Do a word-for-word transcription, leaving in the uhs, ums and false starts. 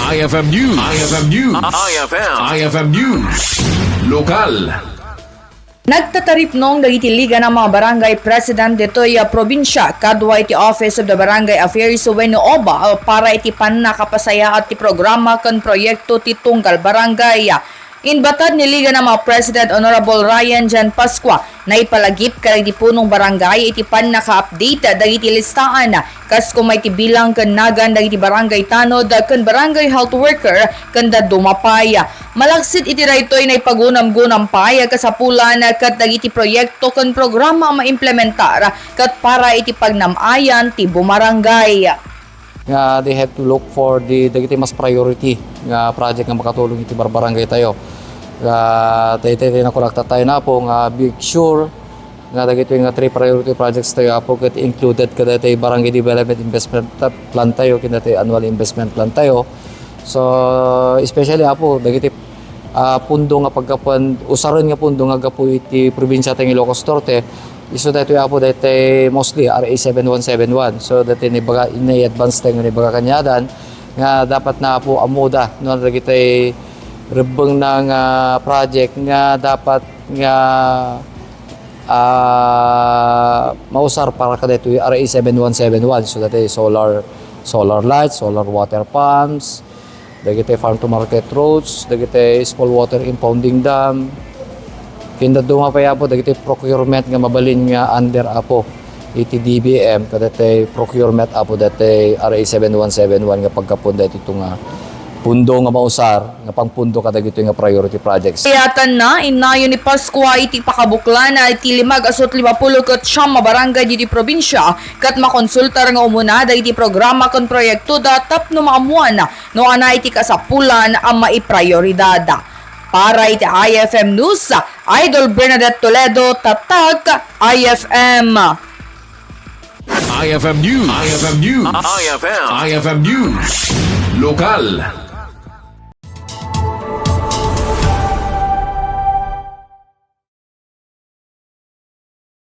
I F M News. I F M News. I F M. I F M News. Lokal. Nagtataripnong dagiti Liga na mga Barangay President ditoy a probinsya kadua iti Office of the Barangay Affairs wenno OBA para iti pannakapasayaat ti programa ken proyekto ti tunggal barangay. Inbatad ni Liga na mga President Honorable Ryan Jan Pascua, naipalagip kadagiti punong barangay iti pannaka-update dagiti listaan, kas koma iti bilang ken nagan dagiti barangay tanod ken barangay health worker ken dadduma pay. Malaksid iti daytoy, naipagunam-gunam pay a kasapulan ket dagiti proyekto ken programa a maimplementar ket para iti pagnam-ayan ti bumarangay. Nga they have to look for the dagiti mas priority nga project nga makatulong iti barbarangay tayo. Nga daytoy ti nakulakta tayo na po nga make sure nga dagitoy nga three priority projects tayo apo ket included kadaytoy barangay development investment plan tayo ken daytoy annual investment plan tayo. So especially apo dagiti ah, pundo nga paggapuan usaren nga pundo nga gapu iti probinsya ta Ilocos Norte. Isu daytoy apo daytoy mostly R A seven one seven one. So daytoy ni baga ni advance tayo ni baga kanyadan nga dapat na apo amuda no dagitoy rebbeng na nga project nga dapat nga ah, mausar para kadaytoy R A seven one seven one. So daytoy solar solar lights, solar water pumps, dagiti farm to market roads, dagiti small water impounding dam. Kindadduma pay apo dagiti procurement nga mabalin nga under apo iti D B M kadagiti procurement apo dagiti R A seven one seven one nga pagkapunda iti nga pundo nga mausar nga pangpundo kadagiti nga priority projects. Kayatan na, innayon ni Pascua iti pakabuklan iti limag asut lima pulo ket siam a barangay diti probinsya ket makonsultar nga umuna dagiti programa ken proyekto da tapno maammuan no ania iti kasapulan a maiprioridad. Para iti I F M News, Idol Bernadette Toledo, Tatak I F M. I F M News. I F M News. I F M. I F M News. Lokal.